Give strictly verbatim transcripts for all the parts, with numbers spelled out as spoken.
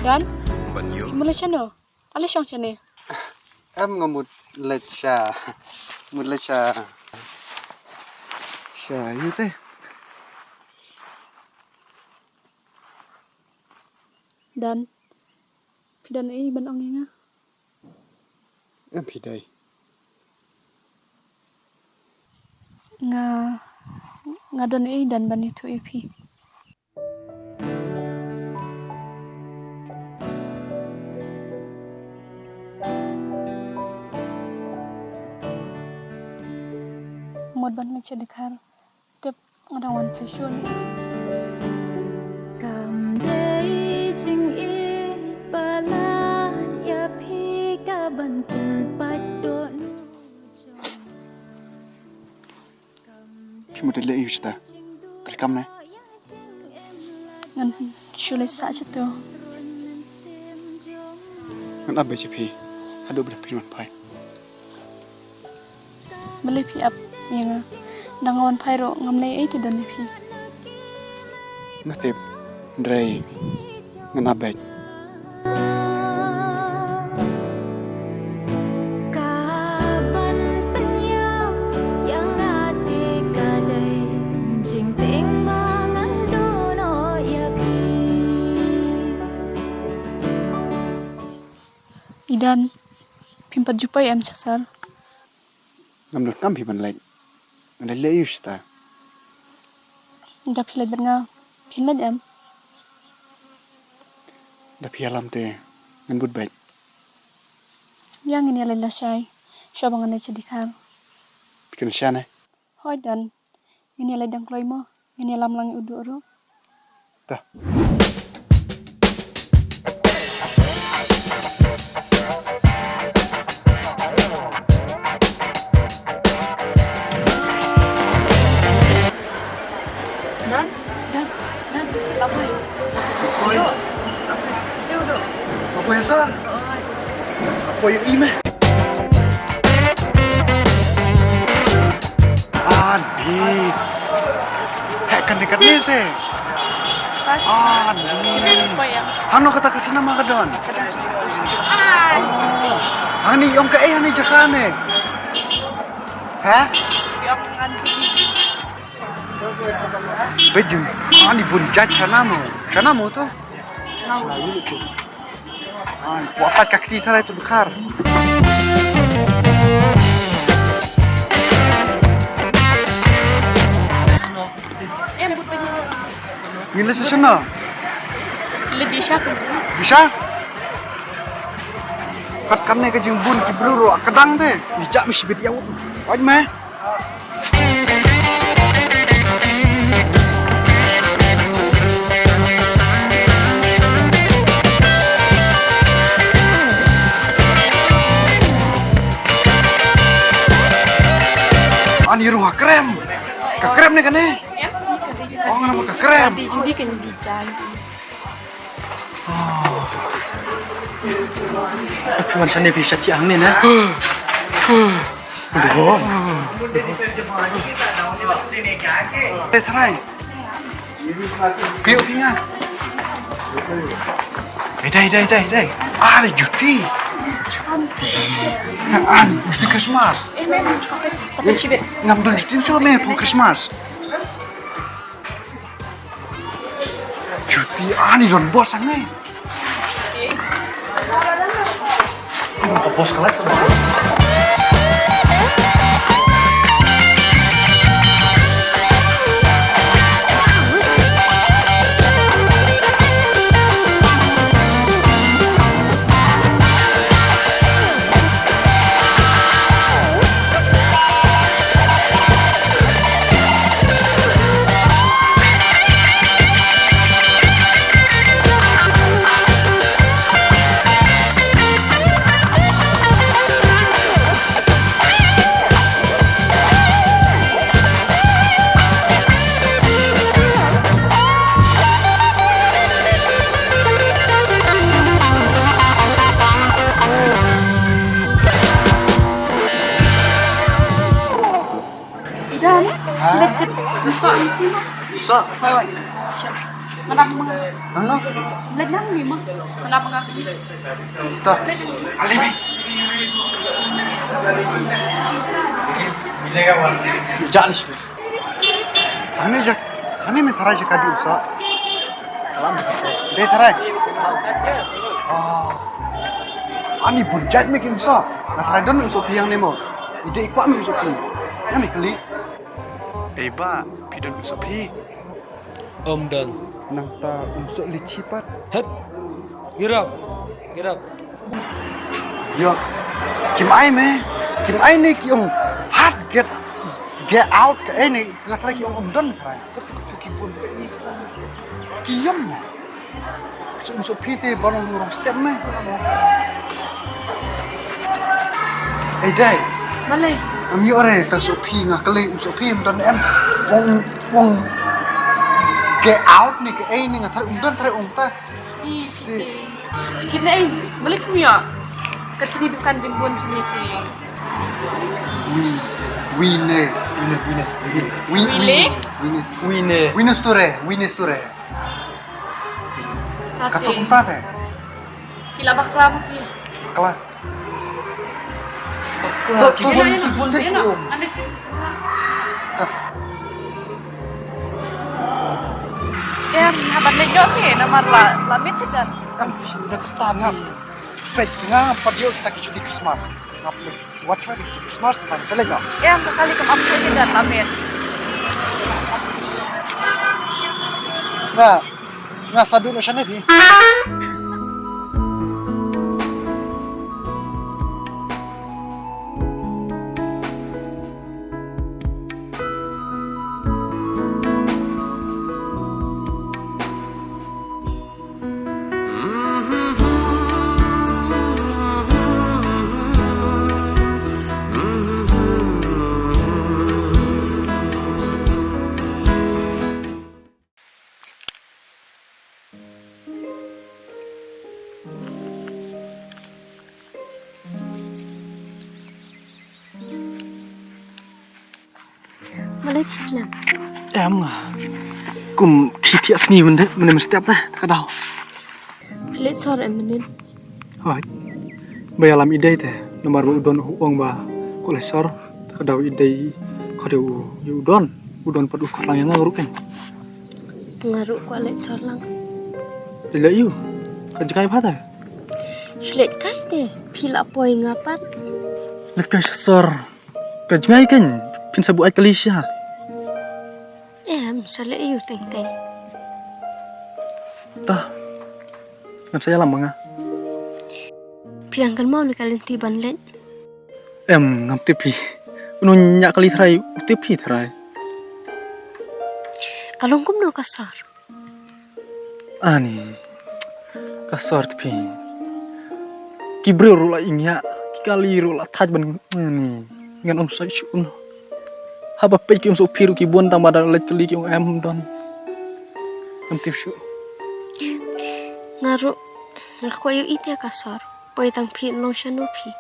Don, mut leit shano? Ale shong shane. Em, nga mut leit sha, mut leit sha, sha ïa te. Don, phi don ei ban ong ïa nga? Em, phi dei. Nga, nga don ei Don ban ïathuh ïa phi. Mut ban leit sha Dkhar. Tip nga dang wan phai shuh ne. Kam dei jingïeit palat ïa phi ka ban pynpait dohnud. Phi mut leh ïa u shata. Treikam ne? Ngan shu leit sah shatu. Ngan ap beit ïa phi haduh ba phi wan phai. Balei phi ap ïa nga? Nang wan phai ruh ngam lei ei te Don ïa phi. Nga tip, hynrei ngan ap beit. Ka ban pynïap ïa nga te ka dei jingtieng ba ngan duh noh ïa phi. I Don, phim pat ju poi em sha sar? Ngam donkam phi ban leit. Ngan leit leh ïa u shata. Da phi leit bad nga, phin leit em? Da phi ïalam te ngan bud beit. Ïa ngin ïaleit lashai shuwa ba ngan leit sha Dkhar. Phi kynshah ne? Hooid Don. Ngin ïaleit dang kloi mo. Ngin ïalam lang ïa u Duh ruh. Ta. Don, Don, Don, la poi. Oi. Duh. Siu Duh. La poi sar. Oi. La poi ïa i me. Ani. Heh, kane katne se. Ani. Hano kata ka cinema ka don? Oh. Ani ong kaei hani jaka ne? Ha? Bejum. Ani bun jait shana mo. Shana mo to. An, poi sait ka kti sarai tu Dkhar. Ngin leit sha shano? Leit Disha. Disha? Kat kane ka jingbun ki briew ruh ka dang te. Ngi jah mih shibit ïa u. Oi me. Ani ruh ka krem. Ka krem ne kane? Oh, nga namar ka krem. Wan shane phi sha thiang ne na. Aduh. Te trai. Kayo phi nga. Dei, dei, dei, dei. Ah, dei juti. Ah, juti Christmas. Ngam don juti shuh me pun Christmas. Juti ani don bos ang ne. Ka bos ka lait sa. Idan, sila tit, nsa. Nsa? Hoi, sila. Mana mana? Nang no? Lek nang ni ma. Mana mana? Ta. Ale me. Janish. Ani jak, ani me tharai jak adi usa. Alam. Dei tharai. Ah. Ani bun jait me ki usa. Nga tharai don usa phi yang ne mo. Ide ikwa me usa phi. Nga me kali. Ei ba, phi don usa phi. Om don. Nangta um soh li chipat. Hët. Get up. Get up. Yo. Kim ai me. Kim ai ne ki ong. Hat get. Get out ka ai ne. Nga tharai ki ong om don tharai. Katu katu ki bun pe ni. Ki yom. Sum so phi te balong rong step me. Ei dai. Malai. Am yo re ta so phi nga kale um so phi um don em. Wong wong. Get out ni ke ei ni nga tharai um don tharai ong ta. Phi phi te. Phi te nei. Malai phi yo. Ka tini dukan jingbun sini te. Wi wi ne. Wi ne wi ne. Wi Wi ne. Wi ne. Wi ne. Wi ne store. Wi ne store. Ka tuk kumta te. Phi la bakla mo phi. Bakla. To to su su su te. Ane te. Ta. Em, haban le jok ni namar la la mit te kan. Kan phi da kata nga. Pek nga pat yo kita ki cuti Christmas. Nga pek. Wat chwa ki cuti Christmas kan selek nga. Em, kali kam ap te kan la mit. Nga Nga sa duh noh shane phi. Malai phi slem. Em nga. Kum khi thiah sngi mynde mynde mynstep te ka daw. Phi leit sor em mynnin. Hoi. Ba ïalam i dei te namar ba u don u ong ba ko leit sor te ka daw i dei ka dei u u don u don pat u kyrlang ïa nga ruh kan. Nga ruh kwah leit sor lang. Ila ïu ka jngai pha te. Shu leit kai te phi la poi nga pat. Leit kai sha sor. Ka jngai kan phin sa buaid kali sha. Em sa leit ïu teng teng. Ta. Ngan sa ïalam ma nga. Phi dang kynmaw ne ka lynti ban leit. Em ngam tip phi. Uno ñiah kali tharai u tip phi tharai. Ka long kumno ka sor. Ani ka sor te phi. Ki briew ruh la ïngiah ki kali ruh la thait ban ani. Ngan ong sai shu un. Haba peit ki ong so phi ruh ki bun tang ba da leit kali ki ong em don. Ngam tip shu. Nga ruh nga kwah ïohi te ka sor. Poi tang phi long shano phi.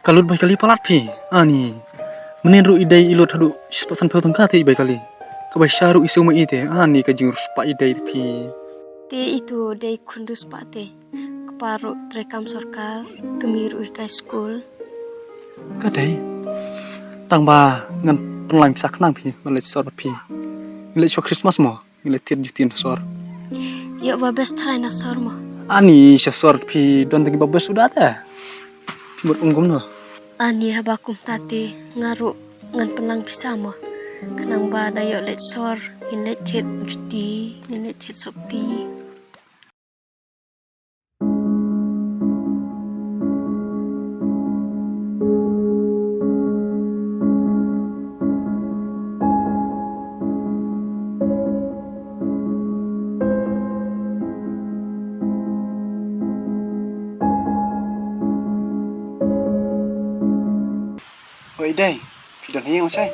Ka lut bai kali palat phi ani. Mynnin ruh i dei i lut haduh shispah sanphew tyngka te i bai kali. Ka bai sha ruh i siew ma i te ani ka jingruh spah i dei te phi. Te itu dei khun du spah te. Kpa ruh trei kam sorkar kmie ruh i kai skul. Ka dei tang ba ngan pynlait pisa khnang phi ban leit sor bad phi. Ngi leit sha Christmas mo. Ngi leit thied juti na sor. Ïoh ba best trai na sor mo. Ani sha sor phi don tang ba best uda te. Phi mut um kumno. Ani haba kumta te nga ruh ngan pynlang pisa mo. Khnang ba da ïoh leit sor ngin leit thied juti ngin leit thied sopti. Oi dei, phi don hi ong sai.